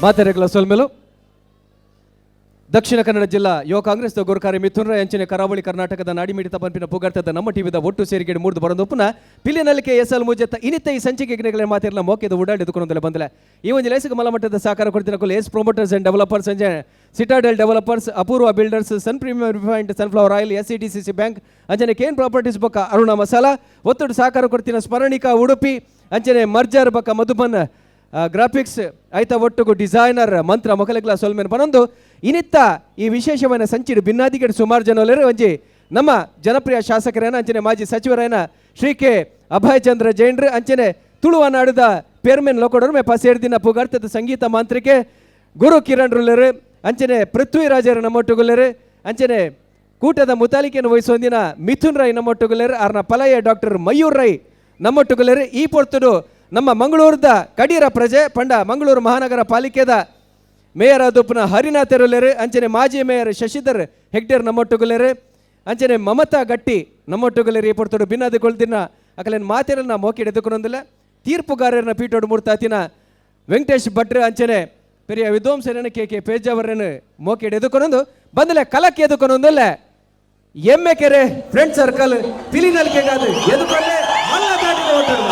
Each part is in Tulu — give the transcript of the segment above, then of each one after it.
ಮಾತೆರೆಗ್ಲ ಸೊಲ್ಮೆಲು. ದಕ್ಷಿಣ ಕನ್ನಡ ಜಿಲ್ಲಾ ಯುವ ಕಾಂಗ್ರೆಸ್ ಗುರುಕಾರಿ ಮಿಥುನ್ ರೈ, ಅಂಚನೆ ಕರಾವಳಿ ಕರ್ನಾಟಕದ ನಾಡಿಮಿಡಿತ ಪನ್ಪಿನ ಪುಗರ್ತದ ನಮ್ಮ ಟಿವಿದ ಒಟ್ಟು ಸೇರಿಗೆಡ್ ಮೂಡ್ದು ಬರೊಂದುಪ್ಪುನ ಪಿಲಿನಲಿಕೆ ಎಸ್ ಎಲ್ ಮುಜೆತ್ತ ಇನಿತ ಈ ಸಂಚಿಕೆ ಮಾತಿರ್ಲ ಮೋಕೆದ ಉಡಾಡಿ ಎದುಕೊಂದಲೆ ಬಂದಲೆ. ಈ ಒಂದು ಲೇಸಿಗೆ ಮಲಮಟ್ಟದ ಸಹಕಾರ ಕೊಡ್ತಿನ ಏಸ್ ಪ್ರಮೋಟರ್ಸ್ ಅಂಡ್ ಡೆವಲಪರ್ಸ್, ಅಂಚೆ citadel developers, Apoorva builders, sun premium refined sunflower oil, S C D C C bank, ಅಂಚನೆ ಕೇನ್ ಪ್ರಾಪರ್ಟೀಸ್ ಬೊಕ್ಕ ಅರುಣ ಮಸಾಲಾ. ಒತ್ತಡ ಸಹಕಾರ ಕೊಡ್ತಿನ ಸ್ಮರಣಿಕಾ ಉಡುಪಿ, ಅಂಚನೆ ಮರ್ಜರ್ ಬೊಕ್ಕ ಮಧುಬನ್ ಗ್ರಾಫಿಕ್ಸ್, ಐತ ಒಟ್ಟುಗು ಡಿಸೈನರ್ ಮಂತ್ರ ಮೊಕಲೆಗ್ಲ ಸೊಲ್ಮೆನ್ ಪನೊಂದು ಇನಿತ್ತ ಈ ವಿಶೇಷವಾದ ಸಂಚಿಡು ಬಿನ್ನಾದಿಗೆ ಸುಮಾರು ಜನ ಒಂಜಿ ನಮ್ಮ ಜನಪ್ರಿಯ ಶಾಸಕರೇನ, ಅಂಚನೆ ಮಾಜಿ ಸಚಿವರೇನ ಶ್ರೀ ಕೆ ಅಭಯಚಂದ್ರ ಜೈನ್ರು, ಅಂಚನೆ ತುಳುವ ನಾಡುದ ಪೇರ್ಮೆನ್ ಲೋಕೊಡರು ಮೇ ಪಸೇರ್ದಿನ ಪುಗರ್ತದ ಸಂಗೀತ ಮಾಂತ್ರಿಕೆ ಗುರು ಕಿರಣ್ ರುಲ್ಲೆರು, ಅಂಚನೆ ಪೃಥ್ವಿರಾಜರು ನಮ್ಮೊಟ್ಟುಗುಲ್ಲೆರು, ಅಂಚನೆ ಕೂಟದ ಮುತಾಲಿಕೆಯನ್ನು ವಹಿಸೊಂದಿನ ಮಿಥುನ್ ರೈ ನಮ್ಮೊಟ್ಟುಗುಲ್ಲೆರು, ಆರ್ನ ಪಲಯ ಡಾಕ್ಟರ್ ಮಯೂರ್ ರೈ ನಮ್ಮೊಟ್ಟುಗುಲ್ಲೆರು. ಈ ಪೊರ್ತುಡು ನಮ್ಮ ಮಂಗಳೂರದ ಕಡೀರ ಪ್ರಜೆ ಪಂಡ ಮಂಗಳೂರು ಮಹಾನಗರ ಪಾಲಿಕೆದ ಮೇಯರ್ ಆದುಪ್ಪುನ ಹರಿನಾಥ್, ಅಂಚನೆ ಮಾಜಿ ಮೇಯರ್ ಶಶಿಧರ್ ಹೆಗ್ಡೇರ್ ನಮ್ಮೊಟ್ಟುಗುಲ್ಲೆರು, ಅಂಚನೆ ಮಮತಾ ಗಟ್ಟಿ ನಮ್ಮೊಟ್ಟುಗುಲ್ಲೆರು. ಈ ಪೊರ್ತುಡು ಬಿನ್ನಾದಿ ಕೊಳ್ದಿನ ಅಕಲೇನ್ ಮಾತೆರನ್ನ ಮೋಕಿಡ್ ಎದುಕೊನೊಂದಿಲ್ಲ. ತೀರ್ಪುಗಾರರನ್ನ ಪೀಠೋಡು ಮೂರ್ತಾತಿನ ವೆಂಕಟೇಶ್ ಭಟ್ರು, ಅಂಚನೆ ಪೆರಿಯ ವಿದ್ವಾಂಸರನ್ನ ಕೆ ಕೆ ಪೇಜಾವರನ್ನು ಮೋಕಿಡ್ ಎದುಕೊನೊಂದು ಬಂದಲೆ ಕಲಕ್ಕೆ ಎದುಕೊನೊಂದಿಲ್ಲ. ಎಮ್ಮೆಕೆರೆ ಫ್ರೆಂಡ್ ಸರ್ಕಲ್ ಪಿಲಿನಲ್ಕೆಗಾದು ಎದುಕೊಳ್ಳೆ ಮಲ್ಲ ದಾಟಿದ ಓಟಡು.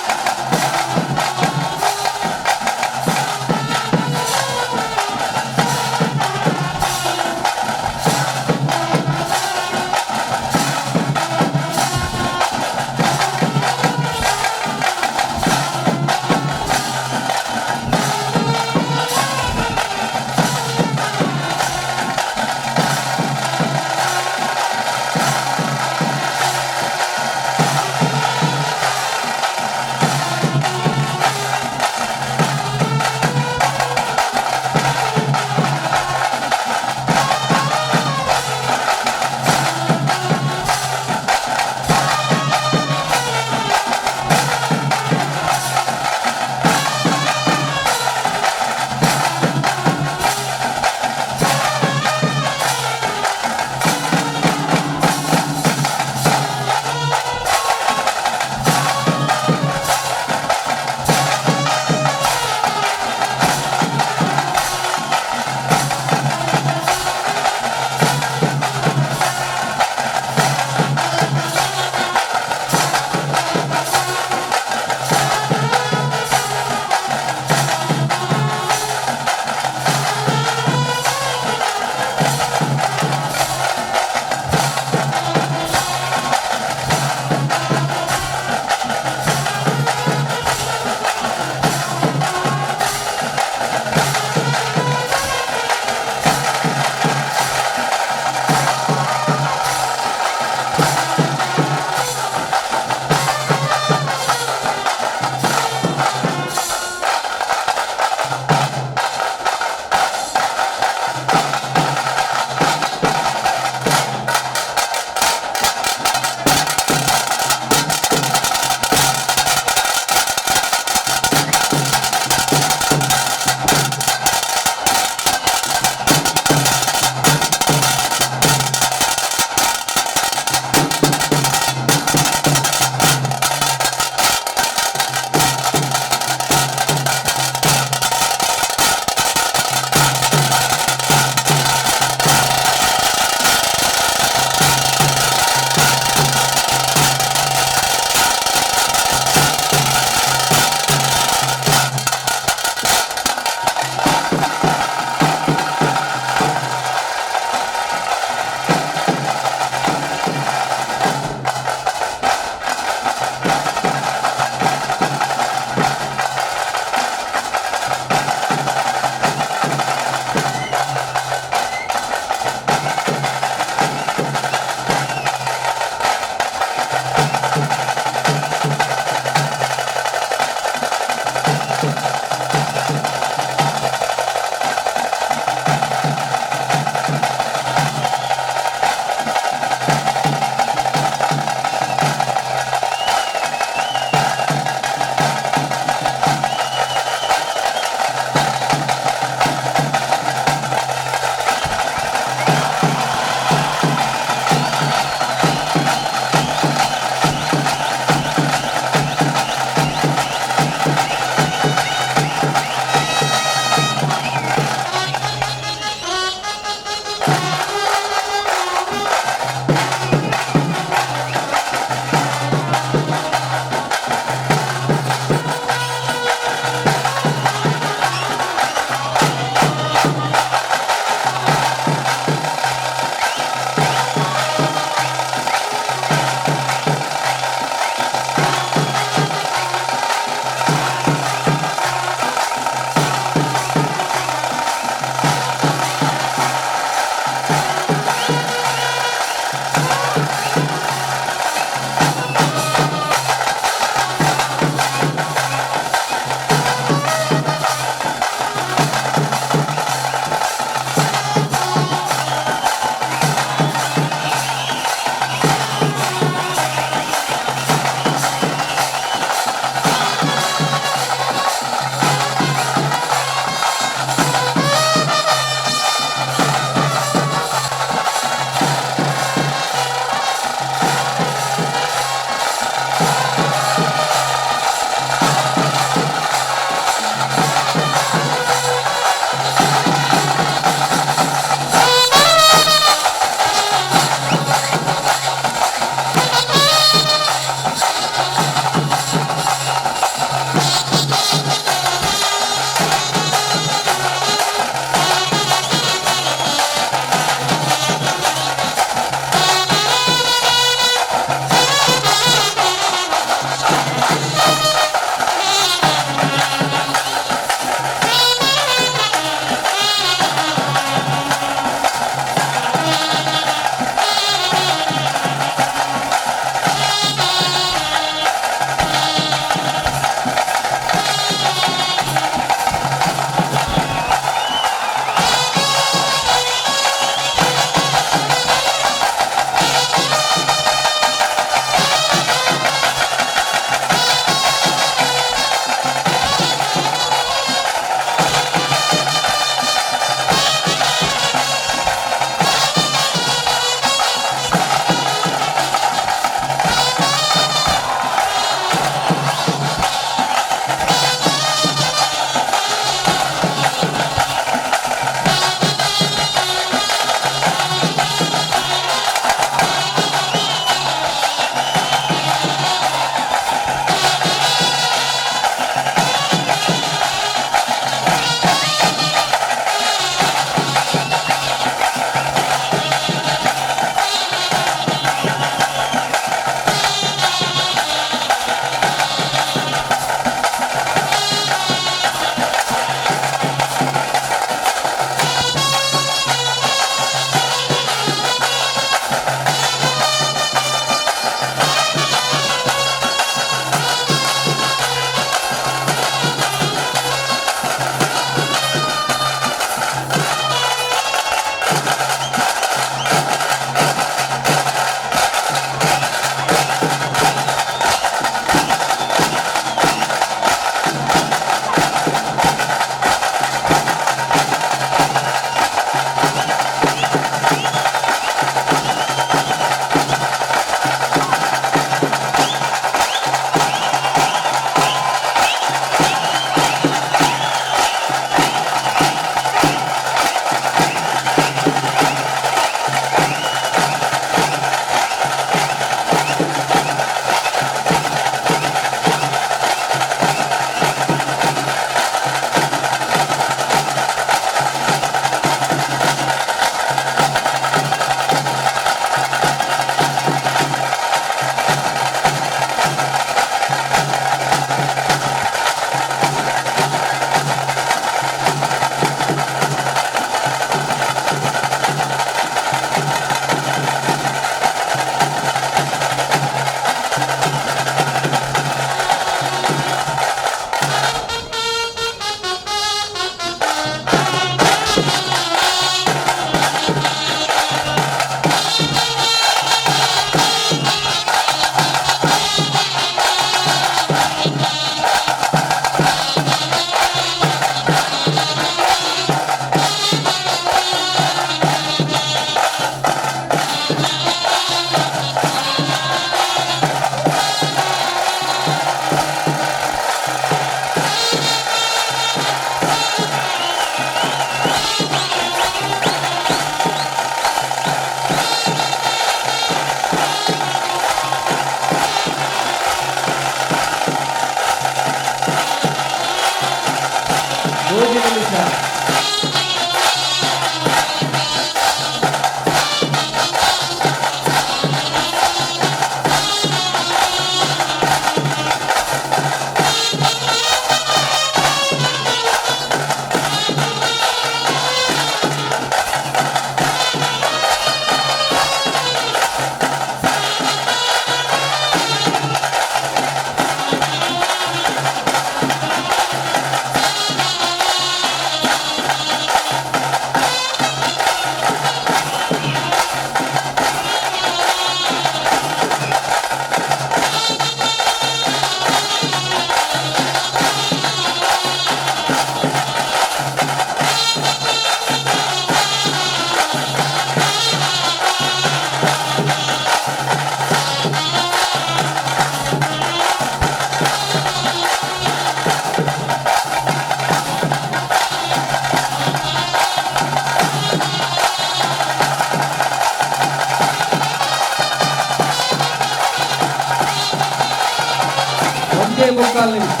ಮುಕ್ಕಾಲು ನಿಮಿಷ.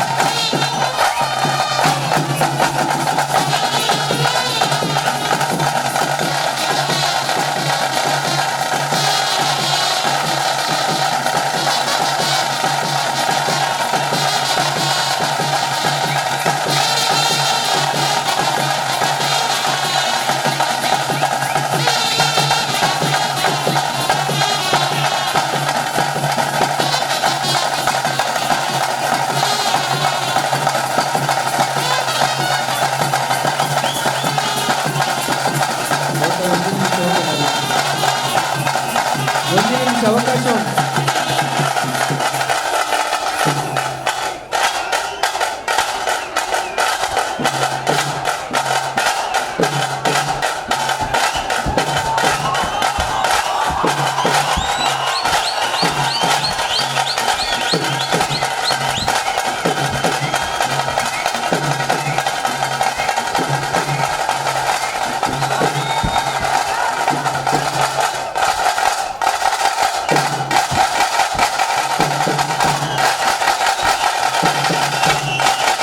ಒಂದು ನಿಮಿಷ ಅವಕಾಶ ಉಂಟು.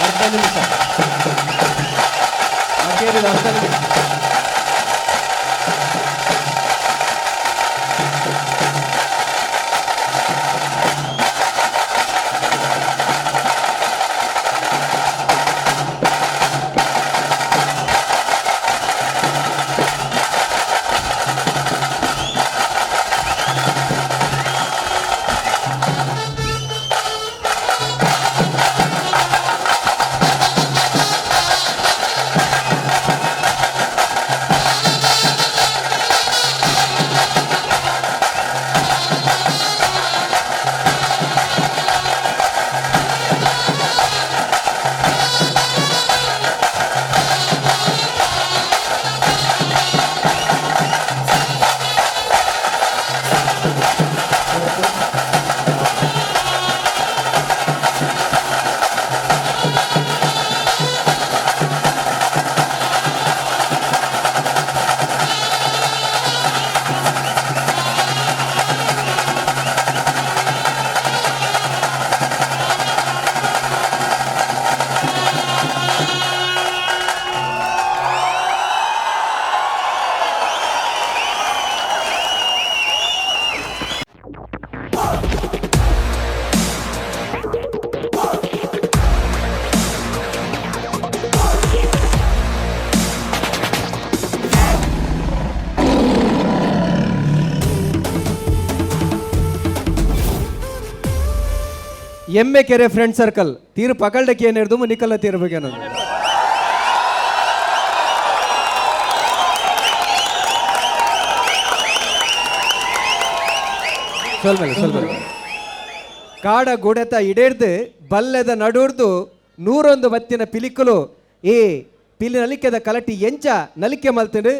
ಅರ್ಧ ನಿಮಿಷ ಅಕೇರಿದ ಅರ್ಧ ನಿಮಿಷ. ಎಮ್ಮೆ ಕೆರೆ ಫ್ರೆಂಡ್ ಸರ್ಕಲ್ ತೀರು ಪಕಲ್ಡಕ್ಕೆ ಏನಿರ್ದು ನಿಕಲ್ಲ ತೀರು ಬಗ್ಗೆ ನಾನು ಸ್ವಲ್ಪ ಸ್ವಲ್ಪ ಕಾಡ ಗುಡೆತ ಇಡೇರ್ದು ಬಲ್ಲೆದ ನಡುರ್ದು ನೂರೊಂದು ಬತ್ತಿನ ಪಿಲಿಕುಲು ಏ ಪಿಲಿ ನಲಿಕೆದ ಕಲಟಿ ಎಂಚ ನಲಿಕೆ ಮಲ್ತಂಡು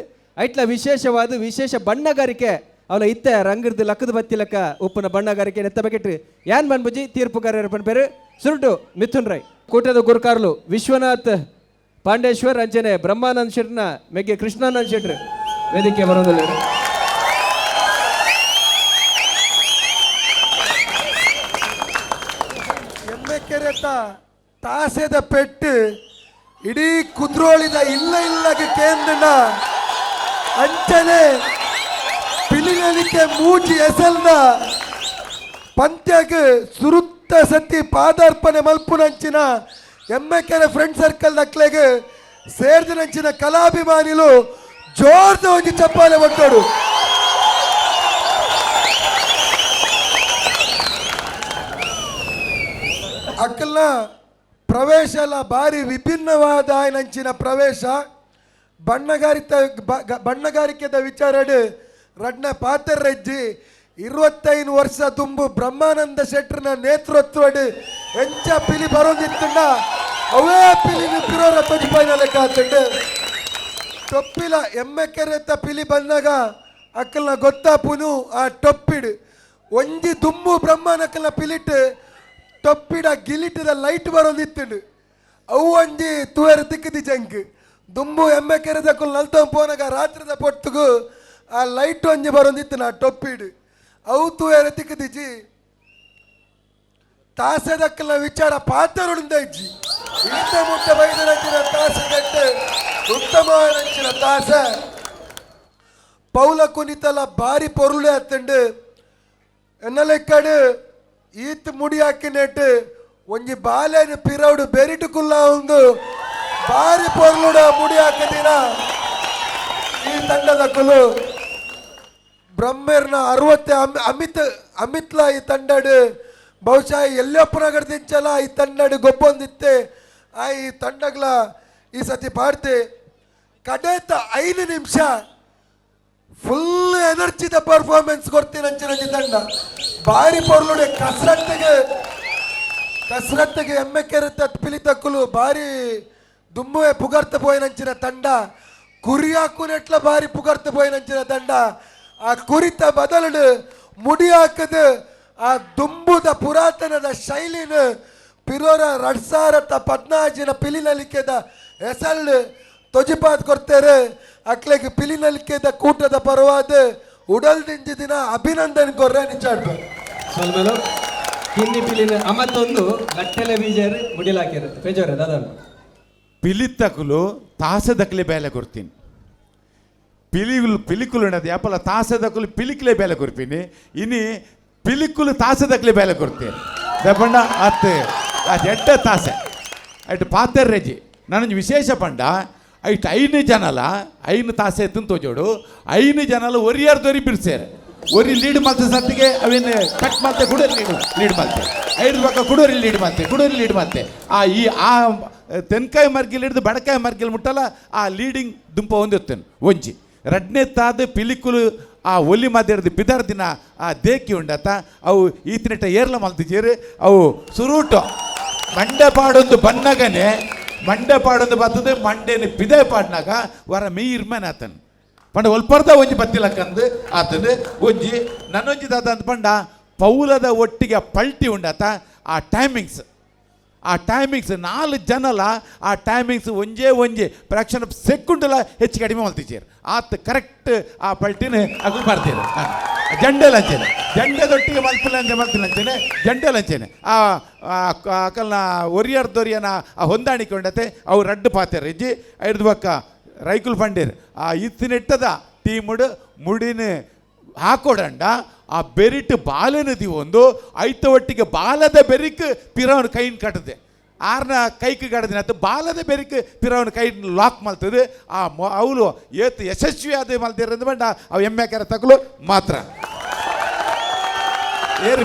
ಐಟ್ಲ ವಿಶೇಷವಾದ ವಿಶೇಷ ಬಣ್ಣಗಾರಿಕೆ ಅವಲ ಇತ್ತೆ ರಂಗಿರ್ದು ಲಕ್ಕದ ಬತ್ತಿ ಲಕ್ಕ ಉಪ್ಪುನ ಬಣ್ಣಗಾರಿಕೆ ನೆತ್ತ ಬಕೆಟ್ ಯಾನ್ ಬನ್ಬುಜಿ ತೀರ್ಪುಗಾರರ ಪನ್ಪೇರು ಸುರುಟು ಮಿಥುನ್ ರೈ. ಕೂಟದ ಗುರುಕಾರ್ಲು ವಿಶ್ವನಾಥ್ ಪಾಂಡೇಶ್ವರ್ ಅಂಚನೆ ಬ್ರಹ್ಮಾನಂದ್ ಶೆಟ್ನ ಮೆಗ್ಗೆ ಕೃಷ್ಣಾನಂದ್ ಶೆಟ್ರ್ ವೇದಿಕೆ ಬರೋದಿಲ್ಲ. ಎಮ್ಮೆಕೆರೆತ ತಾಸೆದ ಪೆಟ್ಟು ಇಡೀ ಕುದ್ರೋಳಿದ ಇಲ್ಲ ಇಲ್ಲಗೆ ಕೇಂದ್ರ ಅಂಚನೆ ಪಿಲಿನಲಿಕೆ ಮೂಜಿ ಎಸಲ್ನ ಪಂತ್ಯಗ್ ಸುರುತ್ತ ಸತಿ ಪಾದಾರ್ಪಣೆ ಮಲ್ಪುನಂಚಿನ ಎಮ್ಮೆಕೆರೆ ಫ್ರೆಂಡ್ ಸರ್ಕಲ್ ನಕ್ಲೆಗ್ ಸೇರ್ದಿನಂಚಿನ ಕಲಾಭಿಮಾನಿಲು ಜೋರ್ದ ಒಂಜಿ ಚಪ್ಪಾಳೆ ಒಟ್ಟೋಡು. ಅಕ್ಕಲ್ನ ಪ್ರವೇಶ ಎಲ್ಲ ಭಾರಿ ವಿಭಿನ್ನವಾದ ನಂಚಿನ ಪ್ರವೇಶ. ಬಣ್ಣಗಾರಿತ ಬಣ್ಣಗಾರಿಕೆದ ವಿಚಾರಡು ರಡ್ನ ಪಾತರ್ರೆಜ್ಜಿ 25 ವರ್ಷ ತುಂಬು ಬ್ರಹ್ಮಾನಂದ ಶೆಟ್ಟರ್ನ ನೇತೃತ್ವಡ್ ಎಂಚ ಪಿಲಿ ಬರೋದಿತ್ತಂಡ ಅವೇ ಪಿಲಿ ಪಿರೋರ ತೊಜಿಪಾಯಿನ ಲೆಕ್ಕ ಆತಂಡು. ಟೊಪ್ಪಿಲ ಎಮ್ಮೆಕೆರೆತ ಪಿಲಿ ಬಂದಾಗ ಅಕ್ಕಲ್ನ ಗೊತ್ತಾಪುನು ಆ ಟೊಪ್ಪಿಡು ಒಂಜಿ ದುಂಬು ಬ್ರಹ್ಮನಕ್ಕಲ್ನ ಪಿಲಿಟ್ ಟೊಪ್ಪಿಡ ಗಿಲಿಟದ ಲೈಟ್ ಬರೋದಿತ್ತಂಡು ಅವು ಒಂಜಿ ತುವೇರು ತಿಕ್ಕದಿ ಜಂಕ್ ದುಂಬು ಎಮ್ಮೆಕೆರೆದಕ್ಕಲ್ ನಲ್ತೊ ಪೋನಾಗ ರಾತ್ರಿದ ಪೊಟ್ಟುಗು ಆ ಲೈಟ್ ಒಂಜಿ ಬರೋದಿತ್ತು ಆ ಟೊಪ್ಪಿಡು ಅವು ತುವೇರು ತಿಕ್ಕದಿಜಿ. ತಾಸೆದಕ್ಕಲ ವಿಚಾರ ಪಾತರುಂದ ಇಜ್ಜಿ ಈತ ಮುಟ್ಟ ಬೈದನಂಚಿನ ತಾಸೆದಟ್ಟು ಉತ್ತಮವಾದಂಚಿನ ತಾಸ ಪೌಲ ಕುನಿತಲ ಬಾರಿ ಪೊರುಳೆ ಅತ್ತಂಡು ಎನ್ನಲೆಕ್ಕಡು ಈತ್ ಮುಡಿ ಹಾಕಿನೆಟ್ಟು ಒಂಜಿ ಬಾಲೆನ ಪಿರೌಡು ಬೆರಿಟು ಕುಲ್ಲ ಒಂದು ಬಾರಿ ಪೊರ್ಲುಡ ಮುಡಿ ಹಾಕದಿನ ಈ ತಂಡದ ಕುಲು. ಬ್ರಹ್ಮೇರ್ನ 60 ಅಮಿತ್ ಅಮಿತ್ಲ ಈ ತಂಡಡು ಬಹುಶಃ ಎಲ್ಲಪ್ಪನಗರ ದಿಂಚಲ ಈ ತಂಡಡು ಗೊಬ್ಬೊಂದಿತ್ತೆ. ಆ ಈ ತಂಡಗ್ಲ ಈ ಸತಿ ಪಾಡ್ತೆ ಕಡೇತ 5 ನಿಮಿಷ ಫುಲ್ ಎನರ್ಜಿದ ಪರ್ಫಾರ್ಮೆನ್ಸ್ ಕೊಡ್ತೀನಿ ಅಂಚಿನ ತಂಡ. ಬಾರಿ ಪೊರ್ಲುಡೆ ಕಸರತ್ತಿಗೆ ಕಸರತ್ತಿಗೆ ಎಮ್ಮೆ ಕೆರೆತ ಪಿಲಿತಕ್ಕುಲು ಬಾರಿ ದುಮ್ಮುವೆ ಪುಗರ್ತ ಪೋಯಿನಂಚಿನ ತಂಡ. ಕುರಿಯಾಕುನೆಟ್ಲ ಬಾರಿ ಪುಗರ್ತ ಪೋಯಿನಂಚಿನ ತಂಡ. ಆ ಕುರಿತ ಬದಲು ಮುಡಿ ಹಾಕದು ಆ ದುಂಬುದ ಪುರಾತನದ ಶೈಲಿನ ಪಿರೋರ ರಡ್ಸಾರತ ಪದ್ನಾಜಿನ ಪಿಲಿನಲಿಕೆದ ಹೆಸರು ತೊಜಿಪಾತ್ ಕೊಡ್ತಾರೆ. ಅಕ್ಲೆಗ್ ಪಿಲಿನಲಿಕೆದ ಕೂಟದ ಪರವಾದ ಉಡಲ್ ದಿಂಜಿ ದಿನ ಅಭಿನಂದನೆ ಕೊರ್ರೆ ನಿಚಾಡ್ಬ. ಸೊಲ್ಮೆಲು ಕಿನ್ನಿ ಪಿಲಿನ ಅಮತ್ತೊಂದು ಗಟ್ಟೆಲೆ ಬೀಜರ್ ಮುಡಿಲಾಕಿರುತ್ತೆ ಪೇಜೋರೆ ದಾದಾ. ಪಿಲಿತ್ತಕುಲು ತಾಸದಕ್ಲೆ ಬೇಲೆ ಕೊಡ್ತೀನಿ. ಪಿಲಿಗುಲು ಪಿಲಿಕುಲು ಉಂಡದು ಯಾಪಲ ತಾಸದಕುಲು ಪಿಲಿಕ್ಲೆ ಬೇಲೆ ಕೊರ್ಪಿನಿ, ಇನಿ ಪಿಲಿಕುಲು ತಾಸದಕ್ಲೆ ಬೇಲೆ ಕೊಡ್ತೀನಿ. ದಪಂಡ ಅತ್ತೆ ಆ ಎಡ್ಡ ತಾಸೆ ಐಟ್ ಪಾತೆರ್ ರೆಜಿ ನನೊಂಜಿ ವಿಶೇಷ ಪಂಡ ಐಟ್ 5 ಜನಲ 5 ತಾಸೆ ತೋಜೋಡು 5 ಜನಲ ಒರಿಯಾರ್ ದೊರಿ ಬಿರ್ಸೇರು ಒರಿ ಲೀಡ್ ಮಲ್ತೆ ಸತ್ತಿಗೆ ಅವೇನು ಕಟ್ ಮಲ್ತೆ ಕುಡೋರಿ ಲೀಡ್ ಲೀಡ್ ಮಲ್ತೆ ಐದು ಪಕ್ಕ ಕುಡೋರಿ ಲೀಡ್ ಮಲ್ತೆ ಕುಡೋರಿ ಲೀಡ್ ಮಲ್ತೆ ಆ ಈ ಆ ತೆನ್ಕಾಯಿ ಮರ್ಗಿಲ್ ಹಿಡಿದು ಬಡಕಾಯಿ ಮರ್ಗಿಲ್ ಮುಟ್ಟಲ್ಲ ಆ ಲೀಡಿಂಗ್ ದುಂಪ ಹೊಂದಿರ್ತೇನೆ. ಒಂಜಿ ರಡ್ನೇ ತಾದ ಪಿಲಿಕುಲು ಆ ಒಲಿ ಮಾದಿರ್ದು ಬಿದರ್ ದಿನ ಆ ದೇಕಿ ಉಂಡತ ಅವು ಈತನಿಟ್ಟ ಏರ್ಲ ಮಲ್ತಿಜೇರು ಅವು ಸುರೂಟು ಮಂಡೆ ಪಾಡೊಂದು ಬನ್ನಗನೆ ಮಂಡೆ ಪಾಡೊಂದು ಬರ್ತದೆ ಮಂಡೆನ ಪಿದೆ ಪಾಡ್ನಾಗ ವರ ಮೇಯ್ರ್ಮನ್ ಆತನು ಪಂಡ ಒಲ್ಪರ್ದ ಒಂಜಿ ಬತ್ತಿಲಕ್ಕಂದು ಆತನು ಒಂಜಿ ನನ್ನೊಂಜಿ ದಾದ ಅಂತ ಪಂಡ ಪೌಲದ ಒಟ್ಟಿಗೆ ಪಲ್ಟಿ ಉಂಡಾತ ಆ ಟೈಮಿಂಗ್ಸ್ ಆ ಟೈಮಿಂಗ್ಸ್ 4 ಜನಲ ಆ ಟೈಮಿಂಗ್ಸ್ ಒಂಜೇ ಒಂಜೆ ಫ್ರಾಕ್ಷನ್ ಆಫ್ ಸೆಕೆಂಡ್ಲ ಹೆಚ್ಚು ಕಡಿಮೆ ಮಲ್ತಿಚೇರು ಆತ ಕರೆಕ್ಟ್ ಆ ಪಲ್ಟಿನ ಅಗು ಬರ್ತೀರಿ. ಜಂಡೆ ಲಂಚನೆ ಜಂಡೆದೊಟ್ಟಿಗೆ ಮಲ್ಪಿಲ್ಲ ಮಲ್ತಿಲ್ಲ ಅಂಚನೆ ಜಂಡೆ ಲಂಚನೆ ಆ ಅಕಲ್ನ ಒರಿಯರ್ ದೊರಿಯನ ಆ ಹೊಂದಾಣಿಕೆ ಉಂಡತೆ ಅವು ರಡ್ಡು ಪಾತೆರ್ ಇಜ್ಜಿ ಐದು ಪಕ್ಕ ರೈಕುಲ್ ಪಂಡೇರ್ ಆ ಇತ್ತಿನೆಟ್ಟದ ಟೀಮುಡು ಮುಡಿನ ಹಾಕೋಡಂಡ ಆ ಬೆರಿಟ್ ಬಾಲೆನ ಒಂದು ಐತ ಒಟ್ಟಿಗೆ ಬಾಲದ ಬೆರಿಕ್ ಪಿರವನ ಕೈನ ಕಟ್ಟದೆ ಆರ್ನ ಕೈಕ್ ಕಡದಿನ ಅದು ಬಾಲದ ಬೆರಿಕ್ ಪಿರವನ ಕೈ ಲಾಕ್ ಮಲ್ತದೆ ಆ ಅವಳು ಏತ್ ಯಶಸ್ವಿ ಆದ ಮಲ್ತಿರಂದು ಬಂಡ ಅವು ಎಮ್ಮೆ ಕೆರೆ ತಕಲು ಮಾತ್ರ ಏರು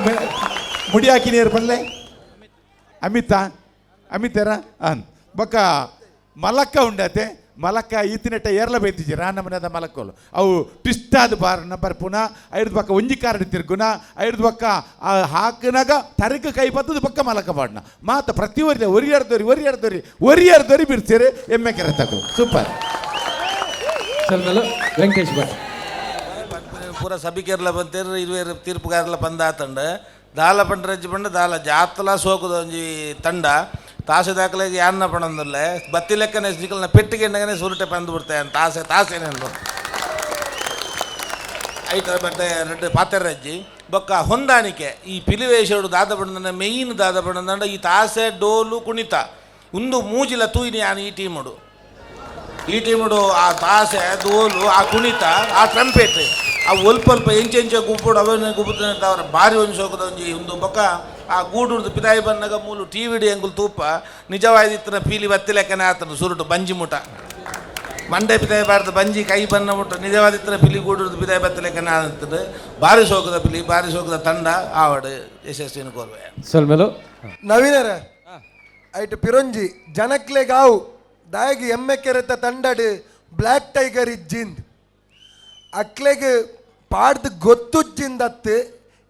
ಮುಡಿ ಹಾಕಿ ಏರು ಪಲ್ಲೆ ಅಮಿತ ಅಮಿತೇರ ಅನ್ ಬೊಕ್ಕ ಮಲಕ್ಕ ಉಂಡತೆ ಮಲಕ್ಕ ಈತಿನೆಟ್ಟ ಏರ್ಲ ಬೈತಿಜಿ ರಾನಮನದ ಮಲಕ್ಕೋಲು ಅವು ಟ್ವಿಸ್ಟ್ ಆದ ಬಾರನ ಬರ್ಪುನ ಐದು ಪಕ್ಕ ಒಂಜಿ ಕಾರಣ ತಿರ್ಗುನ ಐದು ಪಕ್ಕ ಆ ಹಾಕಿನಾಗ ತರಕ ಕೈ ಬತ್ತದ ಪಕ್ಕ ಮಲಕ ಬಾಡ್ನ ಮಾತ ಪ್ರತಿ ಒರಿ ಒರಿಯಾರ್ ದೊರಿ ಒರಿಯಾರ್ ದೊರಿ ಒರಿಯಾರ್ ದೊರಿ ಬಿರ್ತೀರಿ ಎಮ್ಮೆ ಕೆರೆ ತಗೋ ಸೂಪರ್. ಸೊಲ್ಮೆಲು ವೆಂಕಟೇಶ್ ಭಟ್. ಪೂರ ಸಭಿಕರ್ಲ ಬಂತೇರು ಇರುವೇರು ತೀರ್ಪುಗಾರಲ ಪಂದ ಆತಂಡ ದಾಲ ಪಂಡ್ರಜ್ಜಿ ಪಂಡ ದಾಲ ಜಾತಲ ಸೋಕುದ ಒಂಜಿ ತಂಡ ತಾಸೆ ದಾಖಲೆಗೆ ಯಾರನ್ನ ಪಣಂದಿಲ್ಲ ಬತ್ತಿ ಲೆಕ್ಕನೆ ನಿಕಲ್ನ ಪೆಟ್ಟಿಗೆ ಎಂಡಗನೆ ಸುರುಟೆ ಪಂದು ಬಿಡ್ತೆ ತಾಸೆ ತಾಸೆನೆಂದು ಐತ ಮತ್ತೆ ರೆಡ್ಡು ಪಾತೆರಜ್ಜಿ ಬೊಕ್ಕ ಹೊಂದಾಣಿಕೆ ಈ ಪಿಲಿವೇಶಡು ದಾದ ಬಣ್ಣನ ಮೇಯ್ನ್ ದಾದ ಬಣ್ಣದಂಡ ಈ ತಾಸೆ ಡೋಲು ಕುಣಿತ ಉಂದು ಮೂಜಿಲ ತೂಯಿನಿ ಯಾನ್ ಈ ಟೀಮುಡು ಈ ಟೀಮುಡು ಆ ತಾಸೆ ಡೋಲು ಆ ಕುಣಿತ ಆ ಟ್ರಂಪೇಟ್ ಆ ಒಲ್ಪ ಅಲ್ಪ ಎಂಚೆಂಚ ಗುಬ್ಬುಡು ಅವನ ಗುಬ್ಬುತ್ತ ಅವರ ಭಾರಿ ಒಂಜಿ ಸೋಕದ ಒಂಜಿ ಒಂದು ಬೊಕ್ಕ ಆ ಗೂಡುರ್ದು ಪಿದಾಯಿ ಬನ್ನಗ ಮೂಲು ಟಿ ವಿ ಎಂಗುಲು ತೂಪ ನಿಜವಾದಿತ್ತಿನ ಪೀಲಿ ಬತ್ತಿ ಲೆಕ್ಕನೆ ಆತನು ಸುರುಟು ಬಂಜಿ ಮುಟ ಮಂಡೆ ಪಿದಾಯಿ ಬಾರ್ದು ಬಂಜಿ ಕೈ ಬನ್ನ ಮುಟ ನಿಜವಾದಿತ್ತಿನ ಪಿಲಿ ಗೂಡುರ್ದು ಪಿದಾಯಿ ಬತ್ತಿ ಲೆಕ್ಕನೆ ಆತನು ಭಾರಿ ಸೋಕದ ಪಿಲಿ ಭಾರಿ ಸೋಕದ ತಂಡ ಆವಡು ಯಶಸ್ವಿನ ಕೋರ್ವೆ. ಸೊಲ್ಮೆಲು ನವೀನರ ಐಟ್ ಪಿರೊಂಜಿ ಜನಕ್ಲೆಗಾವು ದಾಯಗಿ ಎಮ್ಮೆ ಕೆರೆತ ತಂಡಡು ಬ್ಲ್ಯಾಕ್ ಟೈಗರ್ ಇಜ್ಜಿಂದ್ ಅಕ್ಲೆಗ್ ಪಾಡ್ದು ಗೊತ್ತುಜ್ಜಿಂದತ್ತು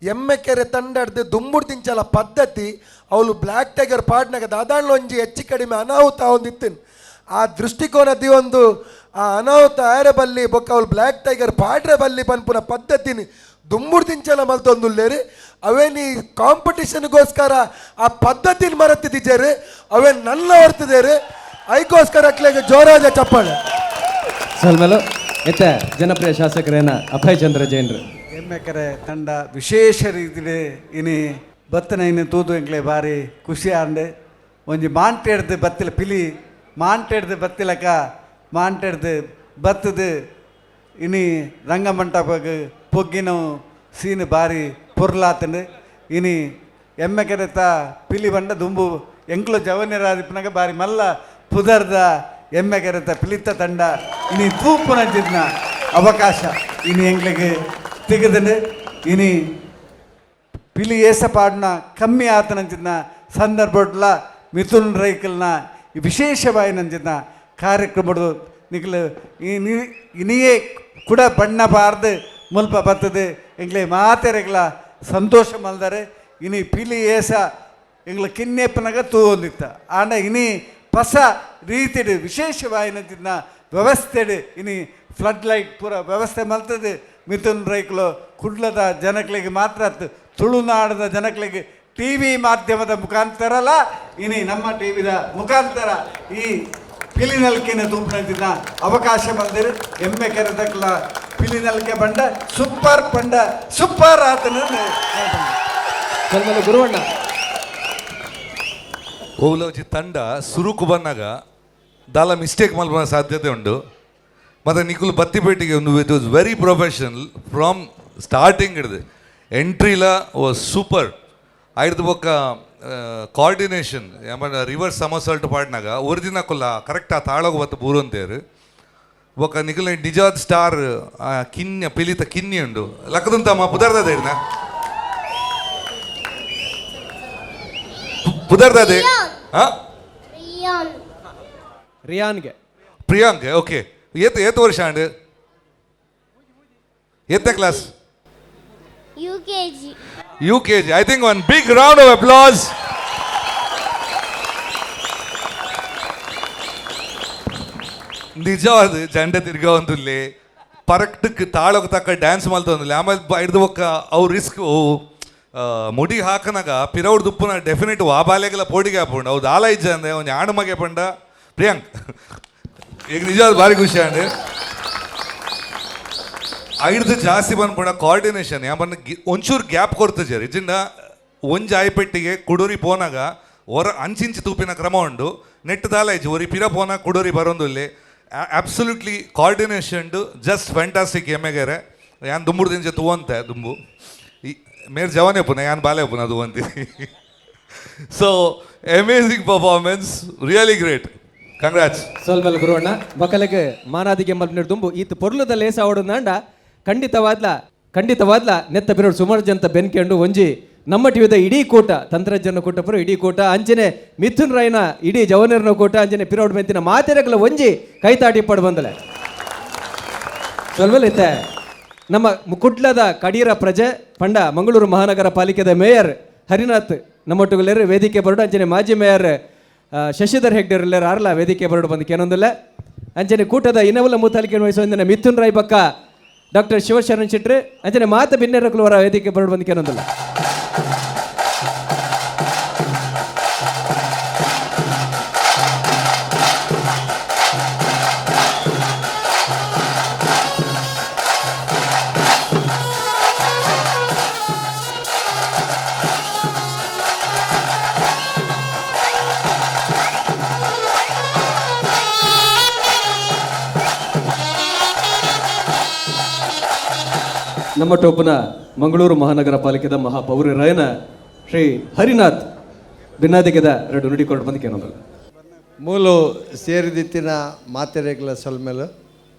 ಎಮ್ಮೆ ಕೆರೆ ತಂಡಡ್ದು ದುಂಬುಡು ತಿಂಚಲ ಪದ್ಧತಿ ಅವಳು ಬ್ಲ್ಯಾಕ್ ಟೈಗರ್ ಪಾಡ್ನಾಗ ದಾದಾಣ್ಲ ಒಂಜಿ ಹೆಚ್ಚು ಕಡಿಮೆ ಅನಾಹುತ ಒಂದಿತ್ತಿನ್ ಆ ದೃಷ್ಟಿಕೋನ ಒಂದು ಆ ಅನಾಹುತ ಆರೆ ಬಲ್ಲಿ ಬೊಕ್ಕ ಅವಳು ಬ್ಲ್ಯಾಕ್ ಟೈಗರ್ ಪಾಡ್ರೆ ಬಲ್ಲಿ ಪನ್ಪುನ ಪದ್ಧತಿನಿ ದುಂಬುಡು ತಿಂಚಲ ಮಲ್ತೊಂದುಲ್ಲೇರಿ ಅವೇನಿ ಕಾಂಪಿಟಿಷನ್ಗೋಸ್ಕರ ಆ ಪದ್ಧತಿನ ಮರತ್ತಿದ್ದೀರಿ ಅವೇ ನನ್ನ ಹೊರ್ತಿದ್ದೇರಿ ಐಕೋಸ್ಕರ ಅಕ್ಲೆಗೆ ಜೋರಾದ ಚಪ್ಪಾಳೆ. ಸೊಲ್ಮೆಲು ಎತ್ತ ಜನಪ್ರಿಯ ಶಾಸಕರೇನ ಅಭಯ್ ಚಂದ್ರ ಜೈನ್ರು. ಎಮ್ಮೆಕೆರೆ ತಂಡ ವಿಶೇಷ ರೀತಿಯಲ್ಲಿ ಇನಿ ಬತ್ತನ ಇನ್ನು ತೂದು ಎಂಕ್ಲೆ ಬಾರಿ ಖುಷಿ ಆಂಡ್. ಒಂಜಿ ಮಾಂಟೆಡ್ದು ಬತ್ತಿಲ ಪಿಲಿ ಮಾಂಟೆಡ್ದು ಬತ್ತಿಲಕ ಮಾಂಟೆಡ್ದು ಬತ್ತದು ಇನಿ ರಂಗಮಂಟಪಗ್ ಪೊಗ್ಗಿನ ಸೀನ್ ಬಾರಿ ಪೊರ್ಲಾತಂಡು. ಇನಿ ಎಮ್ಮೆ ಕೆರೆತ ಪಿಲಿ ಬಂಡ ದುಂಬು ಎಂಕ್ಲು ಜವನ್ಯರಾದಿಪ್ಪನಾಗ ಬಾರಿ ಮಲ್ಲ ಪುದರ್ದ ಎಮ್ಮೆ ಕೆರೆತ ಪಿಲಿತ ತಂಡ ಇನಿ ತೂಪುನಂಚಿನ ಅವಕಾಶ ಇನಿ ಎಂಕ್ಲೆಗ್ ತಿಗದನು. ಇನಿ ಪಿಲಿ ಏಸ ಪಾಡ್ನ ಕಮ್ಮಿ ಆತನಂಚಿನ ಸಂದರ್ಭಡ್ಲ ಮಿಥುನ್ ರೈಕಲ್ನ ವಿಶೇಷವಾಯಿನಂಚಿನ ಕಾರ್ಯಕ್ರಮಡು ನಿಕ್ಲು ಇನಿಯೇ ಕೂಡ ಬಣ್ಣ ಬಾರ್ದು ಮುಲ್ಪ ಬರ್ತದೆ ಎಂಗ್ಲೆ ಮಾತೆರೆಗ್ಲ ಸಂತೋಷ ಮಲ್ದಾರೆ. ಇನಿ ಪಿಲಿ ಏಸ ಎಂಗ್ಲ ಕಿನ್ನೆಪ್ಪನಾಗ ತೂವೊಂದಿತ್ತ ಆಂಡ ಇನಿ ಪಸ ರೀತಿಡು ವಿಶೇಷವಾಯಿನಂಚಿನ ವ್ಯವಸ್ಥೆಡು ಇನಿ ಫ್ಲಡ್ ಲೈಟ್ ಪೂರ ವ್ಯವಸ್ಥೆ ಮಲ್ತದೆ. ಮಿಥುನ್ ರೈಕ್ಲು ಕುಡ್ಲದ ಜನಕ್ಲೆಗ್ ಮಾತ್ರ ತುಳುನಾಡದ ಜನಕ್ಲೆಗ್ ಟಿ ವಿ ಮಾಧ್ಯಮದ ಮುಖಾಂತರಲ್ಲ ಇನಿ ನಮ್ಮ ಟಿ ವಿದ ಮುಖಾಂತರ ಈ ಪಿಲಿನಲ್ಕೆನ ತೂಪಿನ ಅವಕಾಶ ಬಂದಿರು. ಎಮ್ಮೆ ಕೆರೆದಕ್ಲ ಪಿಲಿನಲ್ಕೆ ಬಂಡ ಸೂಪರ್ ಪಂಡ ಸೂಪರ್ ಆತನ ಗುರುವಣ್ಣ. ಓಲೋಜಿ ತಂಡ ಸುರುಕು ಬಂದಾಗ ದಾಲ ಮಿಸ್ಟೇಕ್ ಮಲ್ಪನ ಸಾಧ್ಯತೆ ಉಂಟು. ಮತ್ತು ನಿಕುಲು ಬತ್ತಿಪೇಟೆಗೆ ಒಂದು it was very professional from starting ಹಿಡಿದು ಎಂಟ್ರಿಲ ವಾಸ್ ಸೂಪರ್. ಐದು ಬೊಕ್ಕ ಕೋಆರ್ಡಿನೇಷನ್ ರಿವರ್ಸ್ ಸಮಸಲ್ಟ್ ಪಾಡ್ನಾಗ ಒರಿದಿನ ಕುಲ್ಲ ಕರೆಕ್ಟ್ ಆ ತಾಳೋಗ ಬತ್ತ ಬೂರಂತೇರು. ಬೊಕ್ಕ ನಿಕುಲ ನಿಜಾದ್ ಸ್ಟಾರ್ ಕಿನ್ಯ ಪಿಲಿತ ಕಿನ್ನಿ ಉಂಡು ಲಕ್ಕದಂತಮ್ಮ ಪುದರ್ದಾದೆ ಇರ್ನ ಪುದರ್ದಾದೆ ಹಾಂ ರಿಯಾನ್ಗೆ ಪ್ರಿಯಾಂಕ್ ಓಕೆ. ಏತ್ ಏತ್ ವರ್ಷ ಅಂಡ್ ಏತನೇ class? UKG. UKG. I think one big round of applause. ನಿಜವಾದ ಜಂಡೆ ತಿರ್ಗ ಒಂದುಲ್ಲೆ ಪರಕ್ಟಕ್ಕೆ ತಾಳಕ್ಕೆ ತಕ್ಕ ಡ್ಯಾನ್ಸ್ ಮಲ್ತೊಂದುಲ್ಲೆ. ಆಮೇಲೆ ಹಿಡ್ದು ಬೊಕ್ಕ ಅವು ರಿಸ್ಕ್ ಮುಡಿ ಹಾಕನಾಗ ಪಿರೌಡ್ ದುಪ್ಪುನ ಡೆಫಿನೆಟ್ ವಾ ಬಾಲೆಗೆಲ್ಲ ಪೋಟಿಗೆ ಹಾಪುಂಡು ಅವು ದಾಲ ಇಜ್ಜ ಅಂದೆ ಒಂದು ಆಣು ಮಗೆ ಪಂಡ ಪ್ರಿಯಾಂಕ್ ಈಗ ನಿಜವಾದ ಭಾರಿ ಖುಷಿ ಅಂಡ್ ಐಡ್ದು ಜಾಸ್ತಿ ಬಂದ್ಪುಂಡ ಕೋಆರ್ಡಿನೇಷನ್ ಯಾಪಂಡ ಒಂಚೂರು ಗ್ಯಾಪ್ ಕೊಡ್ತಜರ್ ಇಜ್ಜಿಂಡ ಒಂಜಿ ಆಯ್ಪೆಟ್ಟಿಗೆ ಕುಡೂರಿ ಪೋನಾಗ ಹೊರ ಅಂಚಿಂಚಿ ತೂಪಿನ ಕ್ರಮ ಉಂಡು ನೆಟ್ ದಾಲ ಇಜ್ಜಿ ಒರಿ ಪಿರ ಪೋನ ಕುಡೂರಿ ಬರೋಂದುಲ್ಲೆ. Absolutely coordination just fantastic. ಎಮ್ಮೆಗೆರೆ ಯಾನ್ ದುಂಬುಡು ದಿಂಚೆ ತೂವಂತೆ ದುಂಬು ಈ ಮೇರ್ ಜವಾನೆ ಪುನ ಯಾನ್ ಬಾಲೆ ಪುನ ತೂವಂತಿ. So amazing performance, really great, congrats. ಸೋಲ್ಮೇಲೆ ಗುರುವಣ್ಣ ಮಕ್ಕಳಿಗೆ ಮಾನಾದಿಗೆ ಮಲ್ಪಿನ ದುಂಬು ಈತ ಪೊರ್ಲುದ ಲೇಸ ಆವಡುಂದಾಂಡ ಖಂಡಿತವಾದ್ಲ ಖಂಡಿತವಾದ್ಲ ನೆತ್ತ ಬಿರೋಡು ಸುಮಾರು ಜನ ಬೆನ್ಕೆಂಡು ಒಂಜಿ ನಮ್ಮ ಟಿವಿದ ಇಡೀ ಕೂಟ ತಂತ್ರಜ್ಞನ ಕೂಟಪುರ ಇಡೀ ಕೂಟ ಅಂಚನೆ ಮಿಥುನ್ ರಾಯ್ನ ಇಡೀ ಜವನರ್ನ ಕೂಟ ಅಂಚನೆ ಪಿರೋಡ್ ಮೆಂತಿನ ಮಾತೆರಗಲ ಒಂಜಿ ಕೈತಾಟಿ ಪಡ್ ಬಂದಲೆ. ಸೊಲ್ಮೇಲೆ ಇತ್ತೆ ನಮ್ಮ ಕುಡ್ಲದ ಕಡೀರ ಪ್ರಜೆ ಪಂಡ ಮಂಗಳೂರು ಮಹಾನಗರ ಪಾಲಿಕೆದ ಮೇಯರ್ ಹರಿನಾಥ್ ನಮ್ಮೊಟ್ಟುಗುಲ್ಲೇರು ವೇದಿಕೆ ಬರಡು ಅಂಚನೆ ಮಾಜಿ ಮೇಯರ್ ಶಶಿಧರ್ ಹೆಗ್ಡೆರ್ ಆರ್ಲ ವೇದಿಕೆ ಬರಡು ಬಂದು ಕೇನೊಂದಿಲ್ಲ. ಅಂಚನೆ ಕೂಟದ ಇನ್ನವಲ್ಲ ಮುತಾಲಿಕೆ ವಹಿಸುವಂದಿನ ಮಿಥುನ್ ರಾಯ್ ಬಕ್ಕ ಡಾಕ್ಟರ್ ಶಿವಶರಣ್ ಶೆಟ್ರು ಅಂಚನೆ ಮಾತ ಬಿನ್ನೆರಕುಲವರ ವೇದಿಕೆ ಬರಡು ಬಂದು ಕೇನೊಂದಿಲ್ಲ. ನಮ್ಮ ಟೋಪನ ಮಂಗಳೂರು ಮಹಾನಗರ ಪಾಲಿಕೆದ ಮಹಾಪೌರರಾಯನ ಶ್ರೀ ಹರಿನಾಥ್ ಬಿನ್ನಾದಿಗೆದ ಎರಡು ನುಡಿಕೊಂಡು ಬಂದು ಕೇನೊಂದಲ್ಲ. ಮೂಲು ಸೇರಿದಿತ್ತಿನ ಮಾತೆರೆಗ್ಲ ಸೊಲ್ಮೆಲು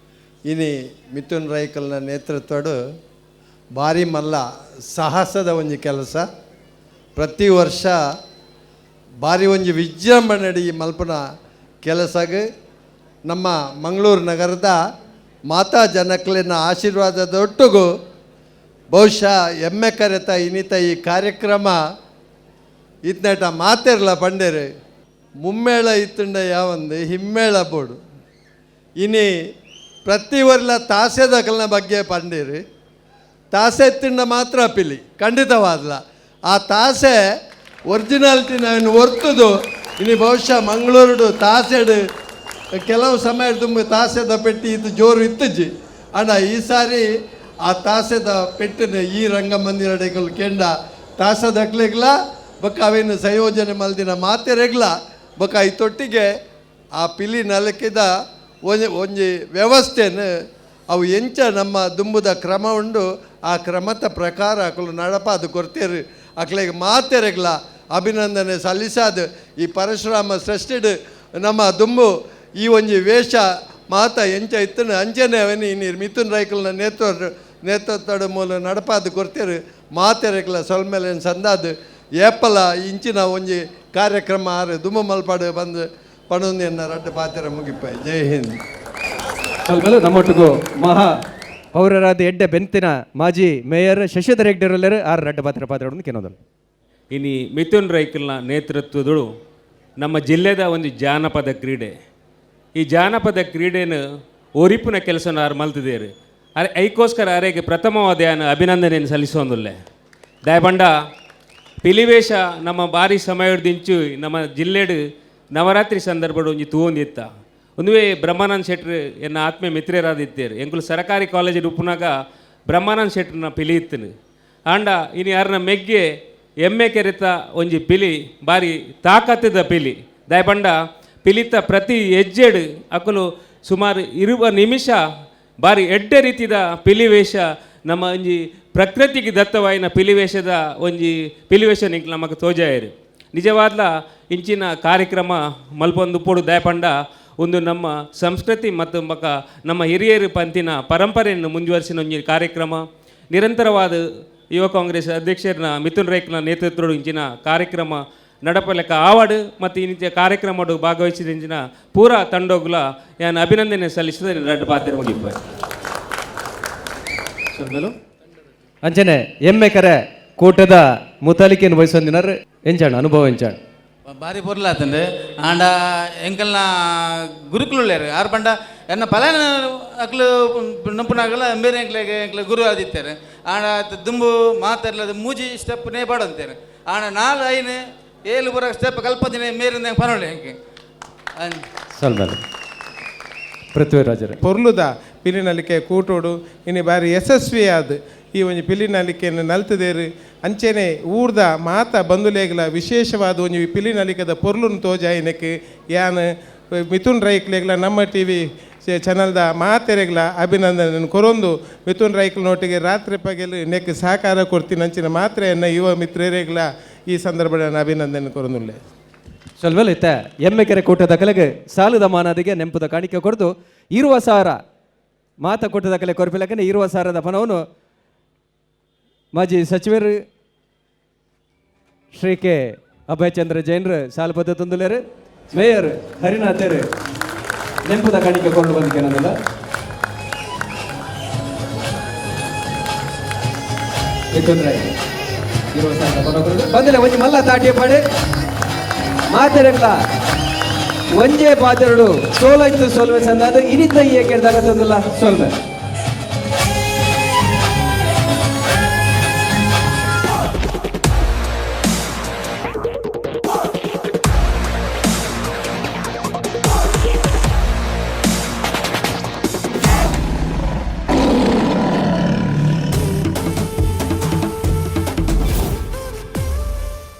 ಇನಿ ಮಿಥುನ್ ರೈಕಲ್ನ ನೇತೃತ್ವಡು ಭಾರಿ ಮಲ್ಲ ಸಾಹಸದ ಒಂಜಿ ಕೆಲಸ. ಪ್ರತಿ ವರ್ಷ ಭಾರಿ ಒಂಜಿ ವಿಜೃಂಭಣೆ ಈ ಮಲ್ಪನ ಕೆಲಸಗ್ ನಮ್ಮ ಮಂಗಳೂರು ನಗರದ ಮಾತಾ ಜನಕ್ಲೆನ ಆಶೀರ್ವಾದದೊಟ್ಟಿಗೂ ಬಹುಶಃ ಎಮ್ಮೆ ಕರೆತ ಇನ್ನಿತ ಈ ಕಾರ್ಯಕ್ರಮ ಇತ್ನೇಟ ಮಾತೆರ್ಲ ಪಂಡೇರು ಮುಮ್ಮೇಳ ಇತ್ತುಂಡ ಯಾವಂದು ಹಿಮ್ಮೇಳ ಬೋಡು ಇನಿ ಪ್ರತಿ ವರ್ಲ ತಾಸೆದಕಲ್ನ ಬಗ್ಗೆ ಪಂಡೇರು ತಾಸೆ ತಿಂಡ ಮಾತ್ರ ಪಿಲಿ ಖಂಡಿತವಾದ್ಲ ಆ ತಾಸೆ ಒರಿಜಿನಾಲಿಟಿ ನಾನು ಒರ್ತುದು ಇನಿ ಬಹುಶಃ ಮಂಗಳೂರುಡು ತಾಸೆಡು ಕೆಲವು ಸಮಯ ತುಂಬ ತಾಸೆದ ಪೆಟ್ಟಿ ಇತ್ತು ಜೋರು ಇತ್ತುಜಿ ಅಣ್ಣ ಈ ಸಾರಿ ಆ ತಾಸೆದ ಪೆಟ್ಟಿನ ಈ ರಂಗಮಂದಿರ ಕೆಂಡ ತಾಸದಕ್ಲೆಗ್ಲ ಬೊಕ್ಕ ಅವೇನು ಸಂಯೋಜನೆ ಮಲ್ದಿನ ಮಾತೆರೆಗ್ಲ ಬೊಕ್ಕ ಈ ತೊಟ್ಟಿಗೆ ಆ ಪಿಲಿ ನಲಕಿದ ಒಂಜಿ ಒಂಜಿ ವ್ಯವಸ್ಥೆನ ಅವು ಎಂಚ ನಮ್ಮ ದುಂಬುದ ಕ್ರಮ ಉಂಡು ಆ ಕ್ರಮದ ಪ್ರಕಾರ ಅಕುಲು ನಡಪಾದು ಕೊರ್ತೀರು. ಅಕ್ಲೆಗ್ ಮಾತೆರೆಗ್ಲ ಅಭಿನಂದನೆ ಸಲ್ಲಿಸಾದು ಈ ಪರಶುರಾಮ ಸೃಷ್ಟಿಡ್ ನಮ್ಮ ದುಂಬು ಈ ಒಂಜಿ ವೇಷ ಮಾತ ಎಂಚ ಇತ್ತನ ಅಂಚನೆ ಅವನಿ ಇನಿ ಮಿಥುನ್ ರೈಕಲ್ನ ನೇತೃತ್ವದ ಮೂಲ ನಡಪಾದು ಕೊರ್ತೀರು. ಮಾತೆರೆಗ್ಲ ಸೊಲ್ಮೆಲೆನ್ ಸಂದಾದು ಏಪಲ ಇಂಚಿನ ಒಂಜಿ ಕಾರ್ಯಕ್ರಮ ಆರು ದುಂಬು ಮಲ್ಪಾಡು ಬಂದು ಪಣೊಂದಿನ ರಡ್ಡು ಪಾತೆರ ಮುಗಿಪ. ಜೈ ಹಿಂದ್. ಸೊಲ್ಮೆಲು ನಮ್ಮೊಟ್ಟಿಗೂ ಮಹಾ ಪೌರರಾದ ಎಡ್ಡೆ ಬೆಂತಿನ ಮಾಜಿ ಮೇಯರ್ ಶಶಿಧರ್ ಹೆಗ್ಡೆರಲ್ಲರು ಆರು ರಡ್ಡು ಪಾತ್ರ ಪಾತ್ರ ಕೆನೋದಲ್ಲ. ಇನಿ ಮಿಥುನ್ ರೈಕಲ್ನ ನೇತೃತ್ವದಳು ನಮ್ಮ ಜಿಲ್ಲೆದ ಒಂದು ಜಾನಪದ ಕ್ರೀಡೆ. ಈ ಜಾನಪದ ಕ್ರೀಡೆಯನ್ನು ಒರಿಪುನ ಕೆಲಸನ ಆರು ಮಲ್ತಿದ್ದೇರು. ಅರೆ ಐಕೋಸ್ಕರ ಅರೆಗೆ ಪ್ರಥಮವಾದ ಯಾನು ಅಭಿನಂದನೆಯನ್ನು ಸಲ್ಲಿಸೋಂದುಲ್ಲೆ. ದಯಬಂಡ ಪಿಲಿವೇಶ ನಮ್ಮ ಭಾರಿ ಸಮಯದಿಂಚು ನಮ್ಮ ಜಿಲ್ಲೆಡು ನವರಾತ್ರಿ ಸಂದರ್ಭಡು ಒಂಜಿ ತೂವೊಂದಿತ್ತ. ಒಂದುವೇ ಬ್ರಹ್ಮಾನಂದ ಶೆಟ್ರು ಎನ್ನ ಆತ್ಮೀಯ ಮಿತ್ರರಾದಿತ್ತೇರು. ಎಂಕುಲು ಸರಕಾರಿ ಕಾಲೇಜಿಡ್ ಉಪ್ಪುನಾಗ ಬ್ರಹ್ಮಾನಂದ ಶೆಟ್ರನ್ನ ಪಿಲಿ ಇತ್ತನು. ಆಂಡ ಇನಿ ಅರ್ನ ಮೆಗ್ಗೆ ಎಮ್ಮೆ ಕೆರೆತ ಒಂಜಿ ಪಿಲಿ ಬಾರಿ ತಾಕತ್ತದ ಪಿಲಿ. ದಯಪಂಡ ಪಿಲಿತ ಪ್ರತಿ ಹೆಜ್ಜೆಡು ಅಕುಲು ಸುಮಾರು 20 ನಿಮಿಷ ಬಾರಿ ಎಡ್ಡೆ ರೀತಿದ ಪಿಲಿವೇಷ ನಮ್ಮ ಒಂಜಿ ಪ್ರಕೃತಿಗೆ ದತ್ತವಾಯಿನ ಪಿಲಿವೇಷದ ಒಂಜಿ ಪಿಲಿವೇಷ ನಿಂಕ್ ನಮಕ್ ತೋಜಾಯರು. ನಿಜವಾದ್ಲ ಇಂಚಿನ ಕಾರ್ಯಕ್ರಮ ಮಲ್ಪೊಂದು ಪೋಡು. ದಯಪಂಡ ಒಂದು ನಮ್ಮ ಸಂಸ್ಕೃತಿ ಮತ್ತು ಬೊಕ ನಮ್ಮ ಹಿರಿಯರು ಪಂತಿನ ಪರಂಪರೆಯನ್ನು ಮುಂದುವರಿಸಿನ ಒಂಜಿ ಕಾರ್ಯಕ್ರಮ. ನಿರಂತರವಾದ ಯುವ ಕಾಂಗ್ರೆಸ್ ಅಧ್ಯಕ್ಷರನ್ನ ಮಿಥುನ್ ರೈಕ್ನ ನೇತೃತ್ವದ ಇಂಚಿನ ಕಾರ್ಯಕ್ರಮ ನಡಪಲೆಕ್ಕ ಆವಾಡು ಮತ್ತು ಇಂಚಿನ ಕಾರ್ಯಕ್ರಮ ಭಾಗವಹಿಸಿದ ಇಂಚಿನ ಪೂರಾ ತಂಡೋಗುಲ ಯಾನ್ ಅಭಿನಂದನೆ ಸಲ್ಲಿಸಿದ ರಡ್ಡು ಪಾತ್ರ ಮುಗಿಪ. ಅಂಚನೆ ಎಮ್ಮೆ ಕರೆ ಕೂಟದ ಮುತಾಲಿಕೆಯನ್ನು ವಹಿಸೊಂದಿನಾರ್ ಎಂಚಾಣ ಅನುಭವ ಎಂಚಾಣ ಭಾರಿ ಪೊರ್ಲಾತಂಡು. ಆಂಡ ಎಂಕಲ್ನ ಗುರುಕುಲು ಆರು ಪಂಡ ಎನ್ನ ಪಲಾನ ಅಕ್ಲು ನಂಪುನಾಗಲ ಬೇರೆ ಎಂಕ್ಲೆಗೆ ಎಂಕ್ಲೆ ಗುರು ಆದಿತ್ತಾರೆ. ಆಂಡ ದುಂಬು ಮಾತಾಡ್ಲದ ಮೂಜಿ ಸ್ಟೆಪ್ ನೇ ಪಾಡಂತೇನೆ. ಆಂಡ 4 5 7 ಬರ ಸ್ಟೆಪ್ ಕಲ್ಪದಿನ ಮೇರಿಂದ ಪನೊಳ್ಳೆ ಎಂಕೆ. ಸಲ್ಮೇಲೆ ಪೃಥ್ವಿರಾಜರೇ ಪೊರ್ಲುದ ಪಿಲಿನಲಿಕೆ ಕೂಟೋಡು ಇನಿ ಬಾರಿ ಯಶಸ್ವಿಯಾದ ಈ ಒಂಜಿ ಪಿಲಿನಲಿಕೆಯನ್ನು ನಲ್ತದೇರು. ಅಂಚೆನೆ ಊರ್ದ ಮಾತ ಬಂಧುಲೇಗ್ಲ ವಿಶೇಷವಾದ ಒಂಜಿ ಪಿಲಿನಲಿಕೆದ ಪೊರ್ಲುನ್ ತೋಜಾಯಿನಕ್ಕೆ ಯಾನ್ ಮಿಥುನ್ ರೈಕ್ಲೆಗ್ಲ ನಮ್ಮ ಟಿ ವಿ ಚಾನಲ್ದ ಮಾತೆರೆಗ್ಲ ಅಭಿನಂದನೆ ಕೊರೊಂದು ಮಿಥುನ್ ರೈಕ್ಲನೊಟ್ಟಿಗೆ ರಾತ್ರಿ ಪಗೆಲು ನೆಕ್ ಸಹಕಾರ ಕೊಡ್ತೀನಿ ಅಂಚಿನ ಮಾತ್ರೆಯನ್ನು ಯುವ ಮಿತ್ರರೆಗ್ಲ ಈ ಸಂದರ್ಭದ ನಾನು ಅಭಿನಂದನೆ ಕೊರೊಂದುಲ್ಲೆ. ಸೊಲ್ಮೆಲು ಇತ್ತ ಎಮ್ಮೆಕೆರೆ ಕೂಟದ ಕಲೆಗೆ ಸಾಲದ ಮಾನದಿಗೆ ನೆಂಪುದ ಕಾಣಿಕೆ ಕೊಡ್ದು ಇರುವ ಸಾರ ಮಾತ ಕೂಟದ ಕಲೆ ಕೊರಪಿಲಕನೆ ಇರುವ ಸಾರದ ಪಣವನ್ನು ಮಾಜಿ ಸಚಿವರು ಶ್ರೀ ಕೆ ಅಭಯಚಂದ್ರ ಜೈನರು ಸಾಲಬದ್ಧ ತಂದುಲೇರು. ಮೇಯರ್ ಹರಿನಾಥರು ನೆಂಪುದ ಕಾಣಿಕೆ ಕೊಂಡು ಬಂದಿಕೆ ನನ್ನೆಲ್ಲ. ಬಂದಿಲ್ಲ ಒಂಜಿ ಮಲ್ಲ ತಾಟಿಯ ಪಾಡೆ ಮಾತೆರೆಗ್ಲ ಒಂಜೇ ಪಾತೆರಡು ಸೋಲಾಯ್ತು ಸೋಲ್ವೆ ಸಂದಾದ ಇನಿತ ಏಕೆ ತಂದಿಲ್ಲ ಸೋಲ್ವೆ.